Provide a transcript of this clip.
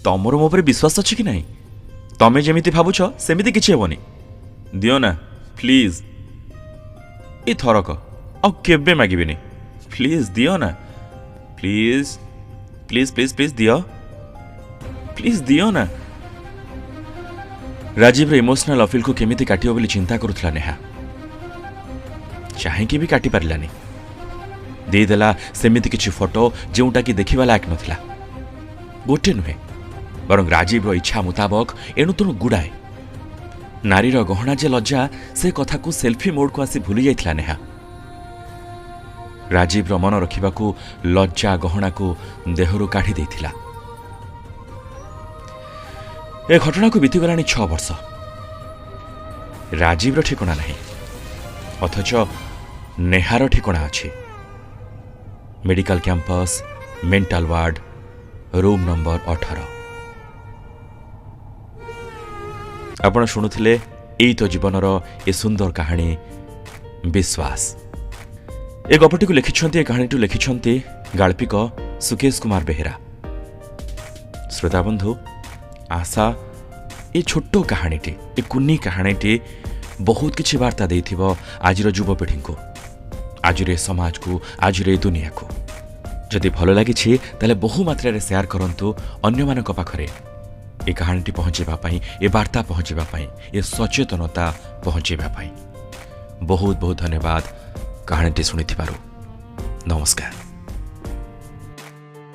ତମର ମୋ ଉପରେ ବିଶ୍ୱାସ ଅଛି କି ନାହିଁ? ତମେ ଯେମିତି ଭାବୁଛ ସେମିତି କିଛି ହେବନି। ଦିଅ ନା, ପ୍ଲିଜ୍। ଏ ଥରକ, ଆଉ କେବେ ମାଗିବିନି। ପ୍ଲିଜ୍ ଦିଅ ନା, ପ୍ଲିଜ୍, ପ୍ଲିଜ୍, ପ୍ଲିଜ୍, ପ୍ଲିଜ୍ ଦିଅ, ପ୍ଲିଜ୍ ଦିଅ ନା। ରାଜୀବର ଇମୋସନାଲ ଅପିଲକୁ କେମିତି କାଟିବ ବୋଲି ଚିନ୍ତା କରୁଥିଲା ନେହା। ଚାହିଁକି ବି କାଟି ପାରିଲାନି। ଦେଇଦେଲା ସେମିତି କିଛି ଫଟୋ ଯେଉଁଟାକି ଦେଖିବା ଲାୟକ ନଥିଲା। ଗୋଟେ ନୁହେଁ, ବରଂ ରାଜୀବର ଇଚ୍ଛା ମୁତାବକ ଏଣୁତେଣୁ ଗୁଡ଼ାଏ। ନାରୀର ଗହଣା ଯେ ଲଜ୍ଜା, ସେ କଥାକୁ ସେଲ୍ଫି ମୋଡ୍କୁ ଆସି ଭୁଲି ଯାଇଥିଲା ନେହା। ରାଜୀବର ମନ ରଖିବାକୁ ଲଜ୍ଜା ଗହଣାକୁ ଦେହରୁ କାଢ଼ି ଦେଇଥିଲା। ଏ ଘଟଣାକୁ ବିତିଗଲାଣି 6 ବର୍ଷ। ରାଜୀବର ଠିକଣା ନାହିଁ, ଅଥଚ ନେହାର ଠିକଣା ଅଛି। Medical campus, mental ward, room number 18। ଆପଣ ଶୁଣୁଥିଲେ ଏଇ ତ ଜୀବନର ଏ ସୁନ୍ଦର କାହାଣୀ ବିଶ୍ୱାସ। ଏ ଗପଟିକୁ ଲେଖିଛନ୍ତି, ଏ କାହାଣୀଟି ଲେଖିଛନ୍ତି ଗାଳ୍ପିକ ସୁକେଶ କୁମାର ବେହେରା। ଶ୍ରୋତାବନ୍ଧୁ, ଆଶା ଏ ଛୋଟ କାହାଣୀଟି, ଏ କୁନି କାହାଣୀଟି ବହୁତ କିଛି ବାର୍ତ୍ତା ଦେଇଥିବ ଆଜିର ଯୁବପିଢ଼ିଙ୍କୁ, ଆଜିର ଏ ସମାଜକୁ, ଆଜିର ଏ ଦୁନିଆକୁ। ଯଦି ଭଲ ଲାଗିଛି, ତାହେଲେ ବହୁ ମାତ୍ରାରେ ସେୟାର କରନ୍ତୁ ଅନ୍ୟମାନଙ୍କ ପାଖରେ ଏ କାହାଣୀଟି ପହଞ୍ଚାଇବା ପାଇଁ, ଏ ବାର୍ତ୍ତା ପହଞ୍ଚାଇବା ପାଇଁ, ଏ ସଚେତନତା ପହଞ୍ଚାଇବା ପାଇଁ। ବହୁତ ବହୁତ ଧନ୍ୟବାଦ କାହାଣୀଟି ଶୁଣିଥିବାରୁ। ନମସ୍କାର।